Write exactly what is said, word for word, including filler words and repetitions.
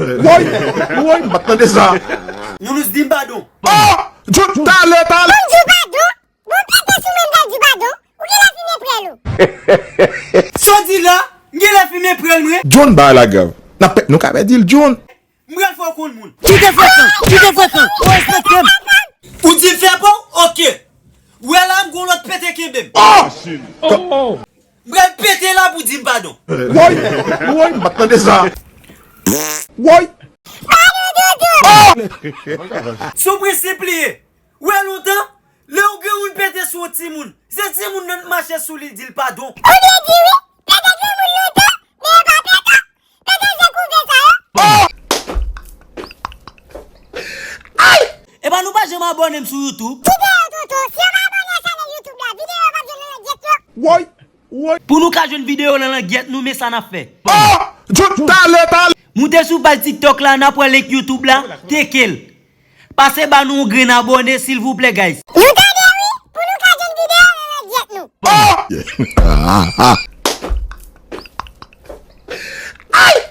Woy, woy, m pa t tande sa. Nounours, di m padon. Oh! John, talè, talè. Bon, di w padon. Bon, pete sou mwen, m pral di w padon. Ou genlè fimen prèl ou. Sa w di la? M genlè fimen prèl mwen? John, bagay la grav. N ap pè-, nou ka pèdi l, John. M pral fè w konn moun. Kite frekan, kite frekan. Ou respekte m. Ou di fè pa w? Oke. Ou wè la, m gon lòt pete kenbe m. Oh! M pral pete la pou di m padon. Woy, woy, m pa t tande sa. Woy. Sou prensip li ye. Ou wè lontan, lè yon granmoun pete sou yon timoun, se timoun nan k mache sou li, di l padon. Ou byen di wi, pete granmoun lontan, men yo pa pete. Pete je kouvè sa yo. Epa nou pa janm abòne m sou YouTube. Videyo tonton, si yo pa abòne a chanèl YouTube la, videyo yo p ap jwenn nan langyèt yo. Woy, woy. Pou nou ka jwenn videyo nan langyèt nou, men sa n ap fè. Oh! John, talè, talè. Moute sou paj TikTok la, n ap wè link YouTube la, teke l. Pase ba nou yon grenn abòne, silvouplè, guys. Nou tande wi, pou nou ka jwenn videyo nan langyèt nou. Oh! Ay!